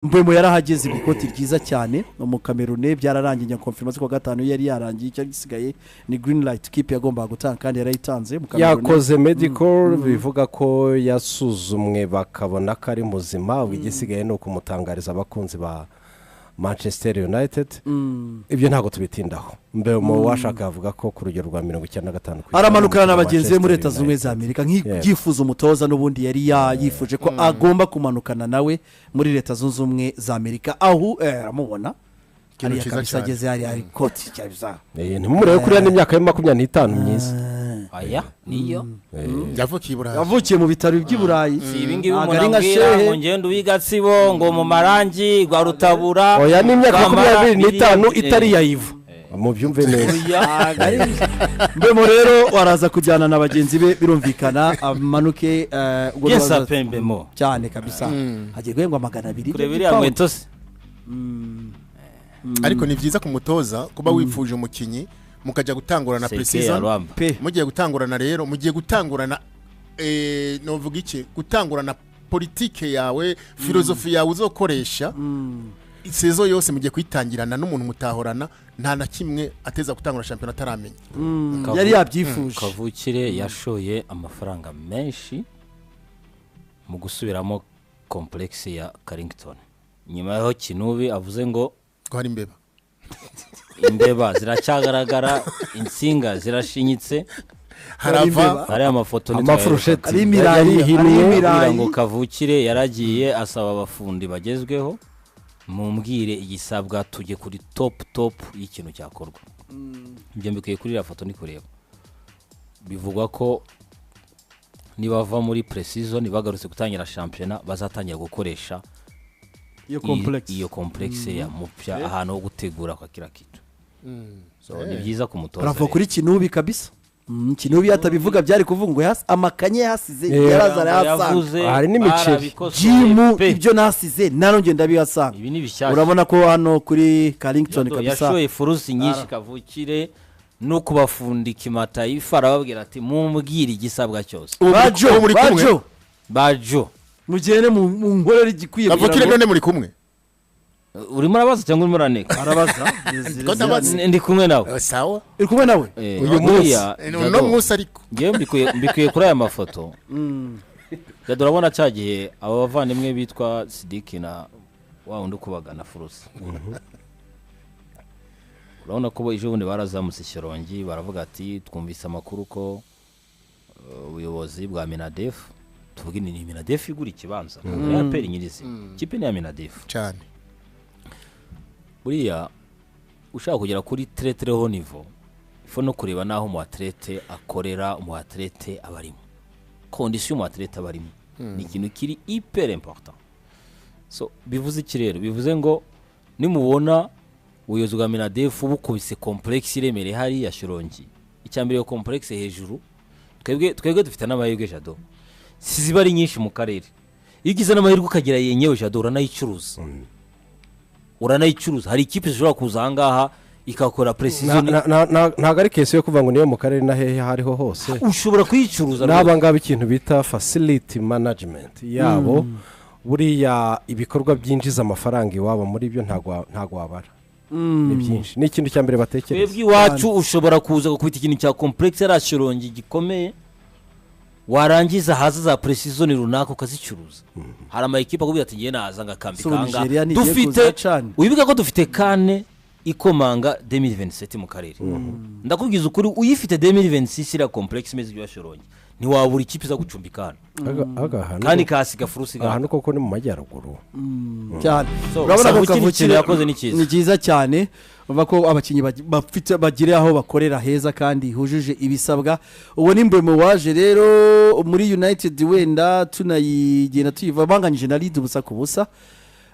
Mbeumo yarahageze mu ikoti ryiza cyane mu Kamerune, byararangiye nyakonfirmation kuwa gatanu yari yarangiye. Icyo gisigaye ni green light kipe yagombaga gutanga, kandi yarayitanze mu Kamerune. Yakoze medical, bivuga ko yasuzumwe bakabona ko ari muzima. Ubu igisigaye ni ukumutangariza abakunzi ba Manchester United. Ibyo ntabwo tubitindaho. Mbere mu washaka yavuga ko ku rugero rwa 95% Aramanukana na bagenzi be muri Manchester Leta Zunze Ubumwe United. za Amerika, nk'ibyifuzo umutoza n'ubundi yari yifuje ko agomba kumanukana nawe muri Leta Zunze Ubumwe za Amerika, aho aramubona Ikintu hariya cyiza kabisa cyane. Ageze hariya hari ikoti kabisa. Ntimumurebe kuriya n'imyaka ye 25 myiza. Aya niyo. Yavukiye i Burayi. Yavukiye mu bitaro by'i Burayi. Si ibi ngibi Ntabwo umuntu ari nka ambwira shehe. ngo ngende uw'igatsibo, ngo mu marangi rwa Rutabura. Oya, n'imyaka Rwamara, 25 itari iya iva, mubyumve neza. Mbeumo rero waraza kujyana na bagenzi be, birumvikana amanuke ubwo Bien sapé Mbeumo. Cyane kabisa, hagiye guhembwa 200 Kureba iriya nkweto se. Ariko ni byiza ku mutoza kuba wifuje umukinnyi mukajya gutangurana Seke ya pre-season. Rwamba. Pe. Mugiye gutangurana rero, mugiye gutangurana, novuga iki, gutangurana politike yawe, philosophie yawe uzokoresha saison yose. Mugiye kuyitangirana n'umuntu mutahorana, nta na kimwe ateza gutangura shampiyona ataramenya. Yari yabyifuje. Kavukire yashoye amafaranga menshi mu gusubiramo complexe ya Carrington, nyuma y'aho Kinubi avuze ngo ko hari imbeba. Imbeba ziracyagaragara, insinga zirashinyitse. Harava. Hariya amafoto. Amafurusheti Hari imirayi, yari hari yihinnye. imirayi. Ngo Kavukire yaragiye asaba abafundi bagezweho, mumbwire igisabwa tujye kuri top top y'ikintu cyakorwa. Ibyo mbikuye kuri iriya foto ndi kureba. Bivugwa ko nibava muri pre-season bagarutse gutangira shampiyona, bazatangira gukoresha iyo complex. Iyo complexe ya mupya, ahantu ho gutegura kwa kila kitu. So ni byiza ku mutoza Bravo rero. kuri Kinubi kabisa. Kinubi atabivuga byari kuvuga ngo amakanye yasize yaraza arayasanga. Yavuze, Hari n'imiceri. barabikosoye Jimu pe. Ibyo nasize narongeye ndabihasanga. Ibi ni bishyashya. Urabona ko hano kuri Carrington Jado kabisa. Yashoye furusi nyinshi Kavukire no kubafundika imatayifa, arababwira ati: "Mumbwire igisabwa cyose." Ubu Bajo ubu muri kumwe. Bajo Bajo. Mugende mu nkorere igikwiye Kavukire kugira ngo none muri kumwe? Urimo urabaza cyangwa urimo uraneka? Arabaza. Ko ndabaza. Ndi kumwe nawe. Sawa. Uri kumwe nawe. Uyu Buriya, Uno Jado, munsi ariko ngewe mbikuye kuri aya mafoto. Jado, urabona cya gihe aba bavandimwe bitwa Sidiki na wa wundi ukubagana furusi, urabona ko ejo bundi barazamutse Shyorongi, baravuga ati: "Twumvise amakuru ko ubuyobozi bwa MINADEF," tuvuge ni MINADEF igura ikibanza, ntabwo ari APR nyirizina, ikipe ni iya MINADEF. Cyane. Buriya ushaka kugera kuri très très haut niveau, il faut no kureba n'aho umu athlète akorera, umu athlète aba arimo, condition umu athlète aba arimo ni ikintu kiri hyper important. So bivuze iki rero? Bivuze ngo nimubona ubuyobozi bwa MINADEF bukubise complexe iremereye hariya Shyorongi, icya mbere iyo complexe hejuru, twebwe dufite n'amahirwe, Jado, si ziba ari nyinshi mu karere. Iyo ugize n'amahirwe ukagira yenyewe, Jado, uranayicuruza, uranayicuruza. Hari ikipe zishobora kuza ahangaha ikakora pre-season. Ntabwo ari case yo kuvuga ngo niyo mu karere na hehe aho ariho hose. Ushobora kuyicuruza N'aba rwose. ngaba ikintu bita facility management yabo, buriya ibikorwa byinjiza amafaranga iwabo muri byo ntabwo wabara, ni byinshi, ni ikintu cya mbere batekereza. Twebwe iwacu ushobora kuza gukubita ikintu cya complexe ya Shyorongi gikomeye, warangiza haza za pre-season runaka ukazicuruza. Hari ama ekipa akubwira ati: "Ngiye naza ngakambika So, ahangaha." Nigeria ntigiye Dufite kuza cane. wibuke ko dufite CAN ikomanga 2027 mu karere. Ndakubwiza ukuri, uyifite 2026 iriya complexe imeze ibyo Shyorongi, ntiwabura ikipe iza gucumbika hano kandi ikahasiga furusi. Ahantu koko ni mu majyaruguru. Cyane. So, Urabona ko Kavukire ikintu Kavukire yakoze ni cyiza. Ni cyiza cyane. Urumva ko abakinnyi bafite bagire aho bakorera heza kandi hujuje ibisabwa. Ubu ni Mbeumo waje rero muri United, wenda tunayigenda tuyiva, banganyije na Leeds 0-0.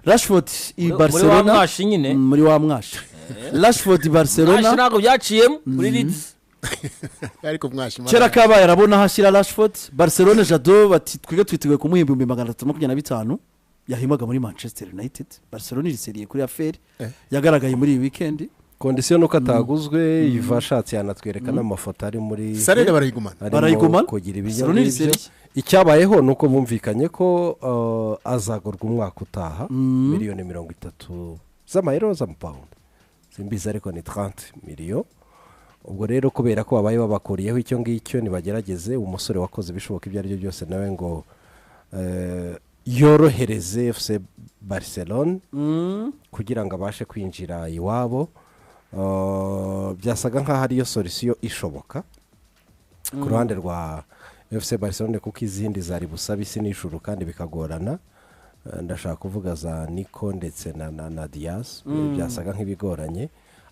Rashford i Muri wa Barcelona. Mwashi nyine. Muri wa mwashi Rashford i Barcelona. Mwashi ntabwo byaciyemo kuri Leeds. Ariko mwashi. Kera kabaye arabona aho ashyira Rashford. Barcelona, Jado, bati: "Twige twiteguye kumuha 325,000 yahimaga muri Manchester United." Barcelona iri sérieux kuri affaire. Yagaragaye muri iyi weekend. Condition nuko ataguzwe. Iva ashatse yanatwereka n'amafoto ari muri Salaire barayigumana. Arimo Barayigumana? kugira ibyo Salon ni ngibyo. sérieux. Icyabayeho ni uko bumvikanye ko azagurwa umwaka utaha 30 miliyoni z'amayero, z'amapawundi simbizi, ariko ni 30 miliyo. Ubwo rero kubera ko babaye babakuriyeho icyo ngicyo, nibagerageze umusore wakoze ibishoboka ibyo ari byo byose nawe ngo yorohereze FC Barcelone kugira ngo abashe kwinjira iwabo. Byasaga nk'aho ariyo solution ishoboka ku ruhande rwa FC Barcelone, kuko izindi zari busabe isi n'ijuru kandi bikagorana. Ndashaka kuvuga za Nico ndetse na Diaz, byasaga nk'ibigoranye.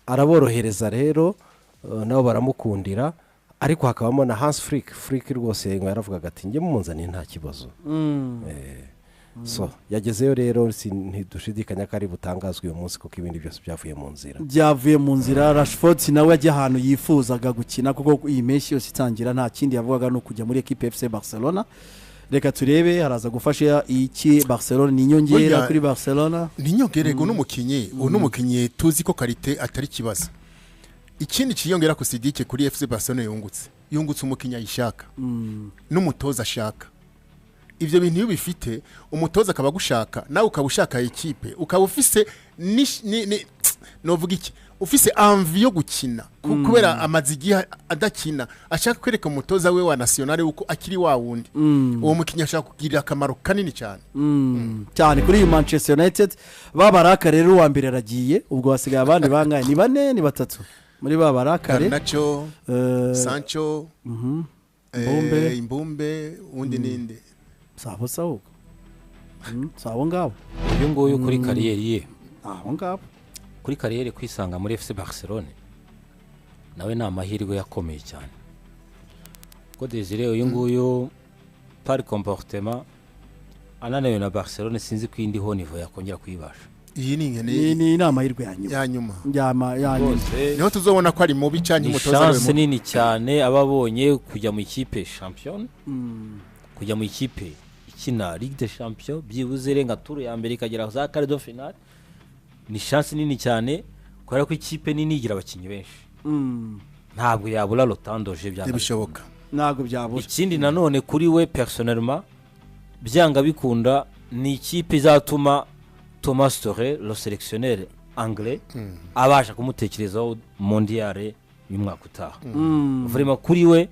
Araborohereza rero, nabo baramukundira, ariko hakabamo na Hans Flick. Flick rwose ngo yaravugaga ati: "Njye mumunzaniye nta kibazo." So yagezeyo rero, ntidushidikanya ko ari butangazwe uyu munsi, kuko ibindi byose byavuye mu nzira. Byavuye mu nzira. Rashford nawe ajya ahantu yifuzaga gukina, kuko iyi mpeshyi yose itangira nta kindi yavugaga ni ukujya muri ekipe FC Barcelona. Reka turebe haraza gufasha iki Barcelona, ni inyongera Burya- kuri Barcelona. Ni inyongera uno mukinnyi, uno mukinnyi tuzi ko qualité atari ikibazo. Ikindi kiyongera ku Sidike kuri FC Barcelona, yungutse umukinnyi ayishaka n'umutoza ashaka. Ibyo bintu iyo ubifite, umutoza akaba agushaka, nawe ukaba ushaka ekipe, ukaba ufise novuga iki, ufise envie yo gukina, kubera amaze igihe adakina, ashaka kwereka umutoza we wa nationale uko akiri wa wundi, uwo mukinnyi ashaka kugirira akamaro kanini cyane. Cyane kuri iyi Manchester United. Babaraka rero, uwa mbere aragiye, ubwo hasigaye abandi bangahe? Ni bane, ni batatu muri babarakare. Garnacho, Sancho, Mbumbe. Imbumbe, undi ninde? Sabo sabo, sabo ngabo. Uyu nguyu kuri carrière ye, abo ngabo. Kuri carrière, kwisanga muri FC Barcelone nawe ni amahirwe yakomeye cyane, ko Desire uyu nguyu par comportement ananiwe na Barcelone, sinzi ko indi ho niveau yakongera kuyibasha. Iyi ni inkene Ni amahirwe ya nyuma. Ya nyuma. Ya nyuma. Niho tuzobona ko ari mubi cyangwa Ni umutoza ari chance mubi. nini cyane aba abonye kujya mu ikipe championne, kujya mu ikipe ikina Ligue des Champions, byibuze irenga tour ya mbere ikagera za quart de finale. Ni chance nini cyane kubera ko ikipe nini igira abakinnyi benshi, ntabwo yabura le temps de jeu byanga. Ntibishoboka. Ntabwo byabura. Ikindi nanone kuri we personnellement, byanga bikunda ni ikipe izatuma Thomas Tuchel, le sélectionneur anglais, abasha kumutekerezaho mondial y'umwaka utaha. Vraiment kuri we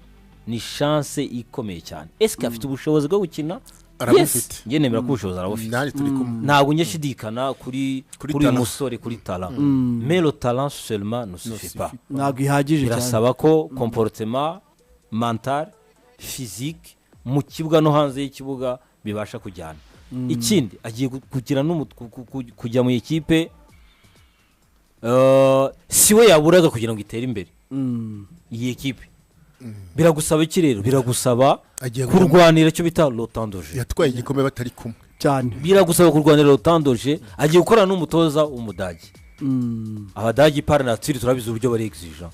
ni chance ikomeye cyane. Est-ce que afite ubushobozi bwo gukina? Arabufite. Yes, njye nemera ko ubushobozi arabufite. Nanjye turi kumwe. Ntabwo njye shidikana kuri Kuri kuri uyu talent. musore, kuri talent, mais le talent seulement ne suffit pas. Ntabwo ihagije cyane. Birasaba ko comportement mental, physique, mu kibuga no hanze y'ikibuga bibasha kujyana. Ikindi agiye kugira kujya mu ikipe, si we yaburaga kugira ngo itere imbere iyi ekipe. Biragusaba iki rero? Biragusaba Agiye kujya kurwanira icyo bita le temps de jeu. Yatwaye igikombe batari kumwe. Cyane. Biragusaba kurwanira le temps de jeu. Agiye gukorana n'umutoza w'umudage. Abadage par nature turabizi uburyo bari exigeant.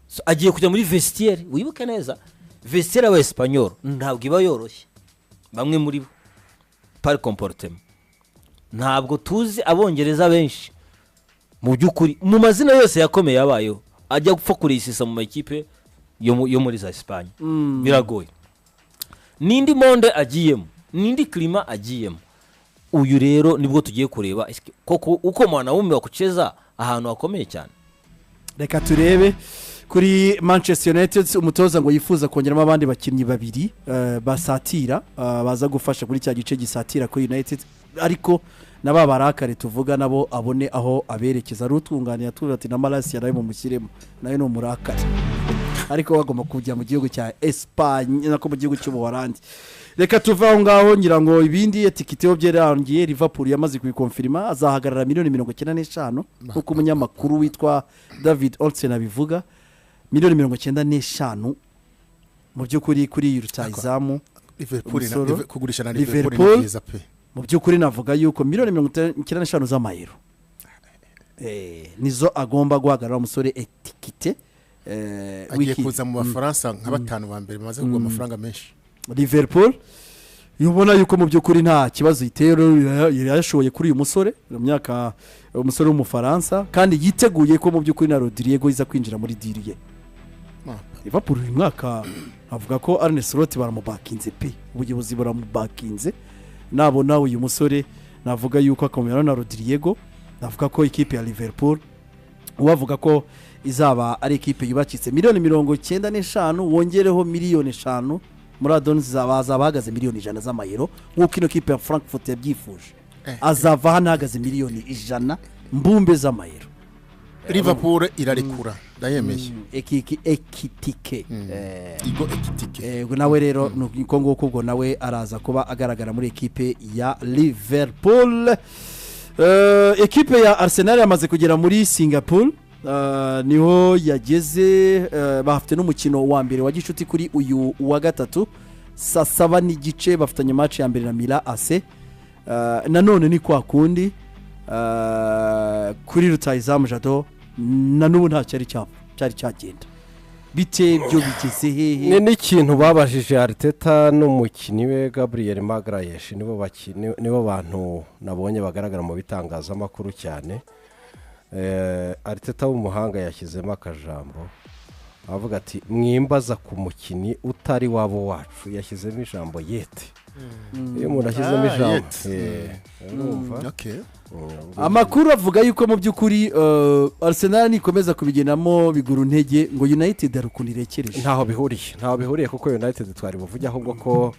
So, agiye kujya muri vestiaire. Wibuke neza, vestiaire y'aba Espagnols ntabwo iba yoroshye, bamwe muri bo par comportement. Ntabwo tuzi abongereza benshi mu by'ukuri mu mazina yose yakomeye yabayeho ajya gupfa kurisisa mu makipe yo muri za Espagne, biragoye. N'indi monde agiyemo, n'indi climat agiyemo. Uyu rero nibwo tugiye kureba eske koko uko mwanaume wa kucheza ahantu hakomeye cyane. Reka turebe kuri Manchester United. Umutoza ngo yifuza kongeramo abandi bakinnyi babiri basatira, baza gufasha kuri cya gice gisatira kuri United, ariko na ba barakare tuvuga nabo abone aho aberekeza. Rutunganiye atura ati na Malacia nawe mumushyiremo, nawe ni umurakare, ariko bagomba kujya mu gihugu cya Espagne, nako mu gihugu cy'Ubuholandi. Reka tuve aho ngaho. Ngira ngo ibindi etikite byerangiye. Liverpool yamaze kubikonfirima, azahagarara 95 miliyoni nk'uko umunyamakuru witwa David Olsen abivuga. 95 miliyoni mu by'ukuri kuri iyi rutayizamu. Liverpool na Umusoro. Kugurisha na Liverpool Liverpool. ni byiza pe. Mu by'ukuri navuga yuko 95 miliyoni z'amayero nizo agomba guhagarara umusore Ekitike Agiye kuza mu Bafaransa nka batanu ba mbere bamaze kugura amafaranga menshi. Liverpool. Iyo ubona yuko mu by'ukuri nta kibazo itera, yashoboye kuri uyu musore mu myaka, umusore w'umufaransa, kandi yiteguye ko mu by'ukuri na Rodrigo iza kwinjira muri deal ye. Liverpool uyu mwaka avuga ko Arne Slot baramubakinze pe, ubuyobozi buramubakinze. Nabona uyu musore navuga yuko akomera na Rodrigo, navuga ko ikipe ya Liverpool uwavuga ko izaba ari ikipe yubakitse 95 miliyoni, wongereho 5 miliyoni muri add-ons, zaba ahagaze 100 miliyoni z'amayero nk'uko ino kipe ya Frankfurt yabyifuje. Azava hano ahagaze 100 miliyoni mbumbe z'amayero. Liverpool irarekura, ndayemeye. Ekitike. Igo Ekitike. Ubwo nawe rero ni uko nguko, ubwo nawe araza kuba agaragara muri ekipe ya Liverpool. Ekipe ya Arsenal yamaze kugera muri Singapore, niho yageze, bafite n'umukino wa mbere wa gicuti kuri uyu wa gatatu saa 7:30, bafitanye match ya mbere na Milan AC. Nanone ni kwa kundi, kuri rutayizamu Jado na n'ubu nta cyari cyari cyagenda bite, byo bigeze hehe? Ni n'ikintu babajije Arteta n'umukinnyi we Gabriel Magalhães, nibo nibo bantu nabonye bagaragara mu bitangazamakuru cyane. Arteta w'umuhanga yashyizemo akajambo avuga ati: "Mwimbaza ku mukinnyi utari wabo wacu." Yashyizemo ijambo "yet". Iyo umuntu ashyizemo ijambo "Yet." Urumva. Amakuru avuga yuko mu by'ukuri Arsenal nikomeza kubigendamo bigura intege, ngo United hari ukuntu irekereje. Ntaho bihuriye, ntaho bihuriye, kuko United twari buvuge ahubwo ko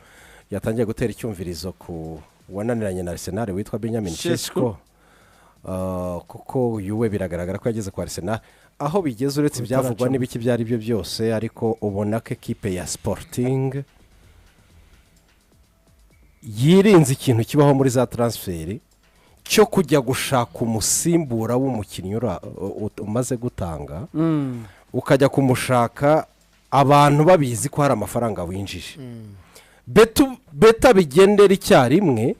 yatangiye gutera icyumvirizo ku wananiranye na Arsenal witwa Benjamin Sesko. Sesko. Kuko uyu we biragaragara ko yageze kwa Arsenal aho bigeze, uretse ibyavugwa Utaracamo. n'ibiki ibyo ari byo byose, ariko ubona ko ekipe ya Sporting yirinze ikintu kibaho muri za transfer cyo kujya gushaka umusimbura w'umukinnyi umaze gutanga, ukajya kumushaka abantu babizi ko hari amafaranga winjije. Better bigendera icyarimwe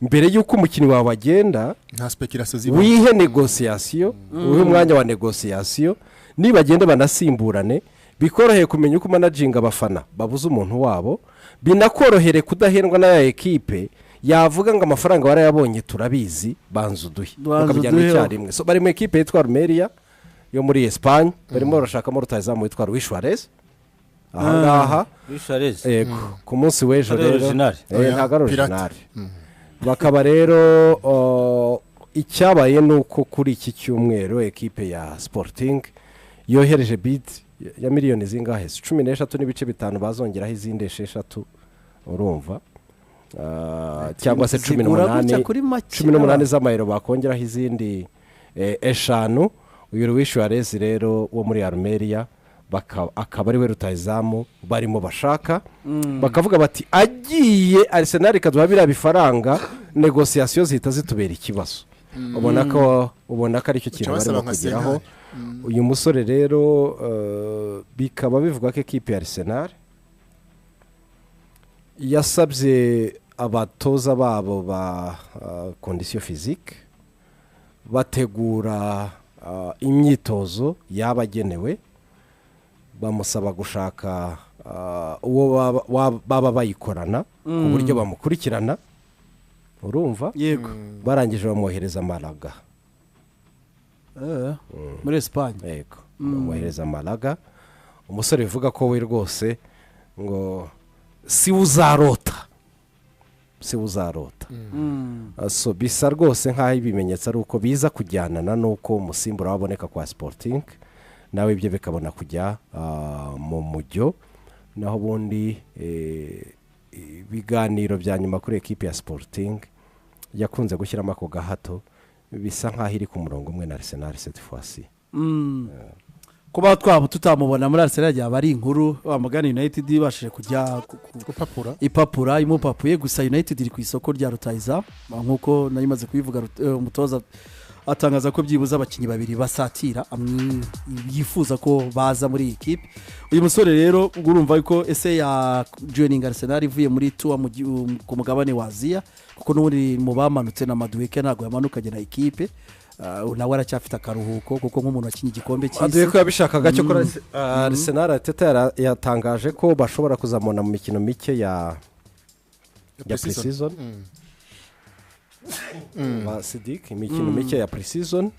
mbere y'uko umukinnyi wawe agenda. Nta speculation ziba. Wihe négociation, wihe umwanya wa négociation, nibagenda banasimburane, bikoroheye kumenya uko umanaginga abafana babuze umuntu wabo, binakorohere kudahendwa na ya ekipe yavuga ngo amafaranga warayabonye turabizi, banza uduhe. Banza bakabijyana uduhe. Icyarimwe. So, bari mu ekipe yitwa Almeria yo muri Esipanye, barimo barashakamo rutahizamu witwa Luis Suarez ahangaha. Suarez? Yego, ku munsi w'ejo Ari rero. original? Oya, Ntabwo ari pirate. original. Bakaba rero icyabaye ni uko kuri iki cyumweru ekipe ya Sporting yohereje bid ya miliyoni zingahe? 13.5, bazongeraho izindi 6, urumva. Cyangwa se cumi Zigura n'umunani gutya kuri make. 18 z'amayero, bakongeraho izindi 5. Uyu Luis Suarez rero wo muri Almeria akaba ari we rutahizamu barimo bashaka. Bakavuga bati agiye Arsenal ikaduha biriya bifaranga, négociation zihita zitubera ikibazo. Ubona ko aricyo kintu basaba barimo nka kugeraho. Senkani. Uyu musore rero bikaba bivuga ko ekipe ya Arsenal yasabye abatoza babo ba condition physique bategura imyitozo yabagenewe, bamusaba gushaka uwo baba bayikorana ku buryo bamukurikirana, urumva. Yego. Barangije bamwohereza Malaga. Muri Esipanye. Yego, bamwohereza Malaga. Umusore bivuga ko we rwose ngo si we uzarota, si we uzarota. So bisa rwose nk'aho ibimenyetso ari uko biza kujyanana n'uko umusimbura waboneka kwa Sporting, nawe ibyo bikabona kujya mu mujyo. Naho ubundi ibiganiro bya nyuma kuri ekipi ya Sporting yakunze gushyiramo ako gahato, bisa nk'aho iri ku murongo umwe na Arsenal cette fois-ci. Kuba twaba tutamubona muri Arsenal byaba ari inkuru wa mugani United ibashije kujya gupapura. Ipapura imupapuye. Gusa United iri ku isoko rya rutahizamu nk'uko nari maze kubivuga. Umutoza atangaza ko byibuze abakinnyi babiri basatira yifuza ko baza muri iyi kipe. Uyu musore rero ubwo urumva ko ese ya joining Arsenal ivuye muri tour ku mugabane wa Aziya, kuko n'ubundi mu bamanutse na Madueke ntabwo yamanukanye na ekipe. Nawe aracyafite akaruhuko kuko nk'umuntu wakinnye igikombe cy'isi. Aduye ko yabishakaga cyo kuri Arsenal. Arteta yatangaje ko bashobora kuzamubona mu mikino mike ya Ya pre-season ba Sidik, imikino mike ya pre-season.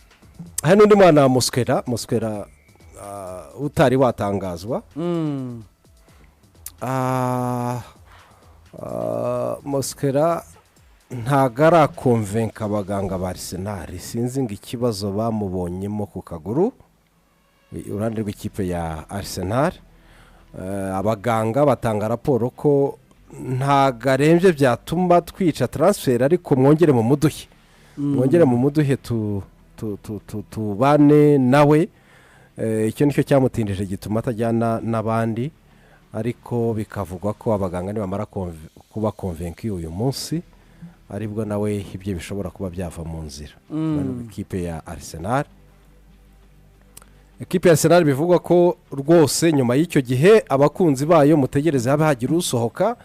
Hari n'undi mwana Mosquera utari watangazwa. Mosquera ntago arakonvenka abaganga ba Arsenal, sinzi ngo ikibazo bamubonyemo ku kaguru uruhande rw'ikipe ya Arsenal. Abaganga batanga raporo ko ntago arembye byatuma twica transfer, ariko mwongere mu muduhe, mwongere mu muduhe tubane nawe. Icyo nicyo cyamutindije gituma atajyana n'abandi, ariko bikavugwa ko abaganga nibamara kuba konvenki uyu munsi aribwo nawe ibyo bishobora kuba byava mu nzira. Ikipe ya Arsenal, ekipe ya Arsenal bivugwa ko rwose nyuma y'icyo gihe abakunzi bayo mutegereze habe hagira usohoka,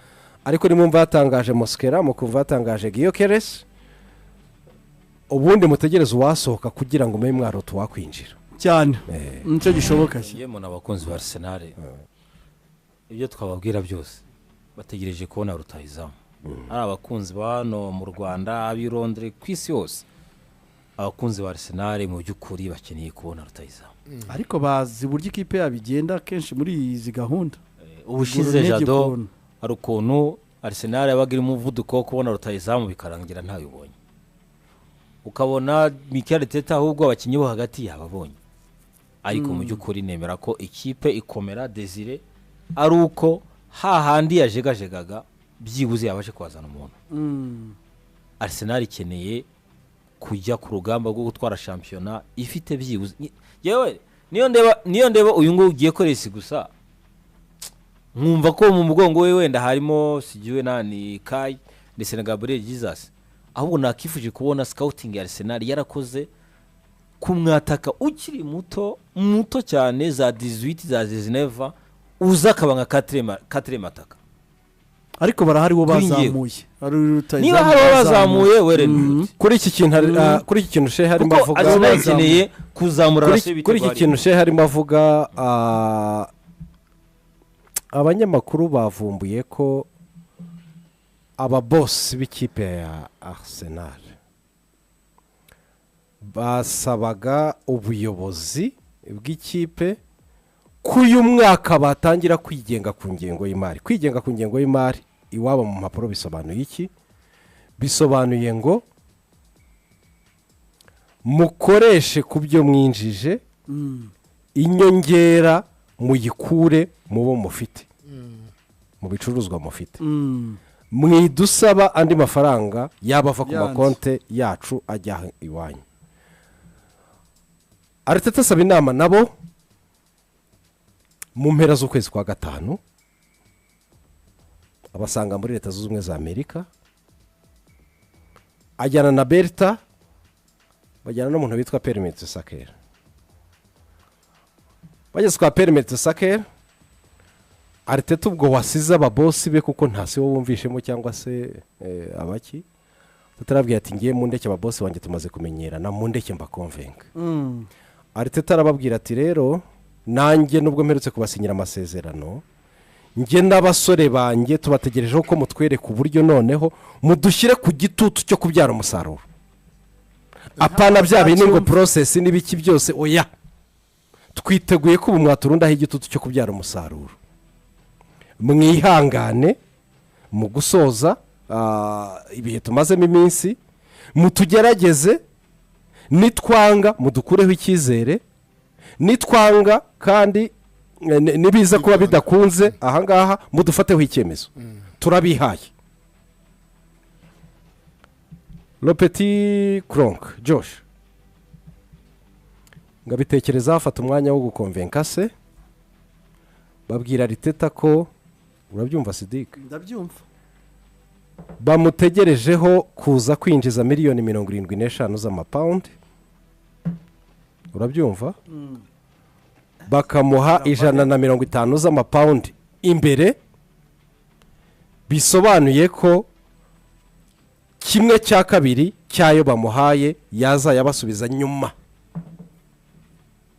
ariko nimumva yatangaje Mosquera, mukumva yatangaje Gyökeres, ubundi mutegereze uwasohoka kugira ngo mbe mwaroto wakwinjira cyane nicyo gishoboka. Yemwe n'abakunzi ba Arsenal ibyo twababwira byose bategereje kubona rutahizamu. Ari abakunzi ba hano mu Rwanda, ab'i Londres, ku isi yose, abakunzi ba Arsenal mu by'ukuri bakeneye kubona rutahizamu. Ariko bazi uburyo ikipe yabigenda kenshi muri izi gahunda. Ubushize Jado hari ukuntu Arsenal yabaga iri mu muvuduko wo kubona rutahizamu bikarangira ntayubonye, ukabona Mikel Arteta ahubwo abakinnyi bo hagati yababonye. Ariko mu by'ukuri nemera ko ikipe ikomera Desire ari uko hahandi yajegajegaga byibuze yabashe kwazana umuntu. Arsenal ikeneye kujya ku rugamba rwo gutwara shampiyona ifite byibuze. Yewe niyo ndeba uyu ngo ugiye koresi gusa nkumva ko mu mugongo we wenda harimo sigiwe nani Kai ndetse na Gabriel Jesus, ahubwo nakifuje kubona scouting ya Arsenal yarakoze kumwataka ukiri muto muto cyane za 18 za 19 uza akaba nka 4 ataka. Ariko barahari wo bazamuye, niba hari wo bazamuye were kuri iki kintu, kuri iki kintu shehe harimo avuga Arsenal ikeneye kuzamura rase. Kuri iki kintu shehe harimo avuga, abanyamakuru bavumbuye ko aba boss b'ikipe ya Arsenal basabaga ubuyobozi bw'ikipe ko uyu mwaka batangira kwigenga ku ngengo y'imari. Kwigenga ku ngengo y'imari iwabo mu mpapuro bisobanuye iki? Bisobanuye ngo mukoreshe ku byo mwinjije, inyongera muyikure mu bo mufite, mu bicuruzwa mufite, mwidusaba andi mafaranga yaba ava ku makonte yacu ajya iwanyu. Arteta asaba inama nabo mu mpera z'ukwezi kwa 5, abasanga muri Leta Zunze Ubumwe za Amerika, ajyana na Berta, bajyana n'umuntu witwa Permit Saker. Bageze kwa Permit Saker, Arteta ubwo wasize ababosi be kuko nta se wumvishemo cyangwa se abaki, tutarabwiye ati ngiye mu ndeke ababosi wanjye tumaze kumenyerana, mu ndeke mbakonvenka. Arteta arababwira ati rero nanjye nubwo mperutse kubasinyira amasezerano, njye n'abasore banjye tubategerejeho ko mutwereka uburyo noneho mudushyire ku gitutu cyo kubyara umusaruro, apana bya bindi ngo process n'ibiki byose, oya, twiteguye ko ubu mwaturundaho igitutu cyo kubyara umusaruro, mwihangane mu gusoza ibihe tumazemo iminsi, mutugerageze, nitwanga mudukureho icyizere, nitwanga kandi nibiza kuba bidakunze ahangaha mudufateho icyemezo, turabihaye. Le Petit Kronk Josh ngabitekereza afata umwanya wo gukonvenka se, babwira Arteta ko urabyumva Sidik, ndabyumva, bamutegerejeho kuza kwinjiza miliyoni 75 z'amapawundi, urabyumva, bakamuha 150 z'amapawundi imbere, bisobanuye ko 1/2 cyayo bamuhaye yazayabasubiza nyuma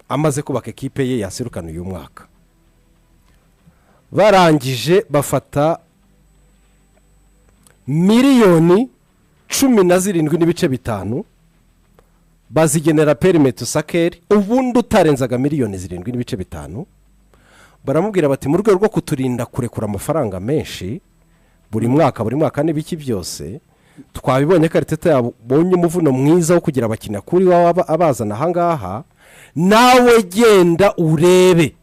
amaze kubaka ekipe ye yasirukana uyu mwaka. Barangije bafata Miliyoni 17.5 bazigenera Per Mertesacker, ubundi utarenzaga miliyoni 7.5. Baramubwira bati mu rwego rwo kuturinda kurekura amafaranga menshi buri mwaka buri mwaka n'ibiki byose, twabibonye ko Arteta yabonye umuvuno mwiza wo kugira abakinnyi kuri waba abazana ahangaha, nawe genda urebe,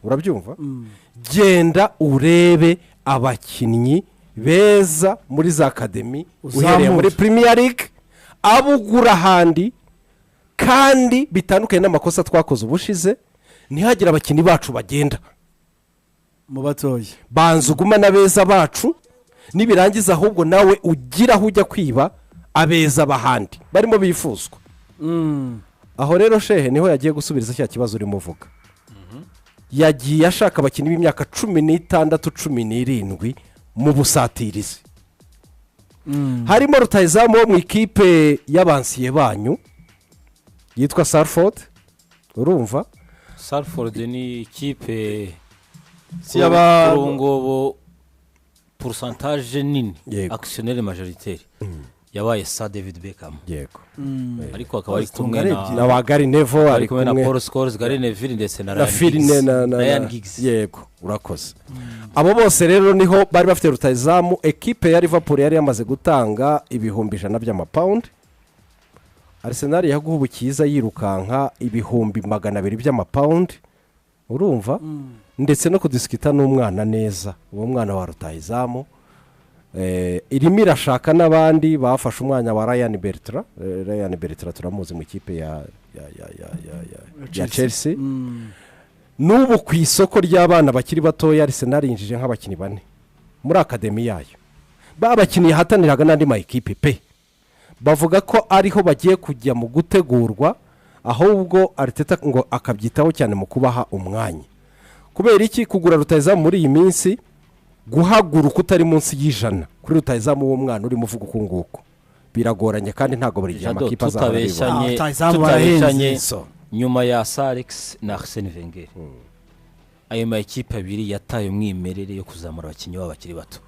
urabyumva, genda urebe abakinnyi beza muri za academy uhereye muri Premier League abugura ahandi, kandi bitandukanye n'amakosa twakoze ubushize, ntihagire abakinnyi bacu bagenda mu batoya, banza uguma n'abeza bacu, nibirangiza ahubwo nawe ugira aho ujya kwiba abeza bahandi barimo bifuzwa. Aho rero shehe niho yagiye gusubiriza cya kibazo urimo uvuga. Yagiye ashaka abakinnyi b'imyaka 16 17 mu busatirizi. Harimo rutahizamu wo mu ikipe y'abansiye banyu yitwa Salford, urumva Salford ni ikipe si yaba ubu pourcentage nini actionnaire majoritaire yabaye Sir David Beckham. Yego. Ariko akaba ari kumwe na wa Gary Neville, ari kumwe na Paul Scholes, Gary Neville ndetse na Ryan Giggs. Yego, urakoze. Abo bose rero niho bari bafite rutahizamu. Equipe ya Liverpool yari yamaze gutanga 100,000 by'amapawundi. Arsenal yaguhubukiza yirukanka 200,000 by'amapawundi, urumva, ndetse no kudisikita n'umwana neza, uwo mwana wa rutahizamu. Irimo irashaka n'abandi bafashe umwanya wa Ryan Bertrand. Ryan Bertrand turamuzi mu ikipe ya Chelsea. N'ubu ku isoko ry'abana bakiri batoya Arsenal yinjije nk'abakinnyi bane muri akademi yayo, babakinnyi hataniraga n'andi ma ekipe pe, bavuga ko ariho bagiye kujya mu gutegurwa, ahubwo Arteta ngo akabyitaho cyane mu kubaha umwanya. Kubera iki kugura rutahizamu muri iyi minsi, guhaguruka utari munsi y'ijana kuri rutahizamu w'umwana urimo uvuga uku nguku biragoranye, kandi ntabwo buri gihe amakipe azababeshanye. Nyuma ya Salex na Arsene Wenger, ayo ma ekipe abiri yataye umwimerere yo kuzamura abakinnyi babo bakiri bato.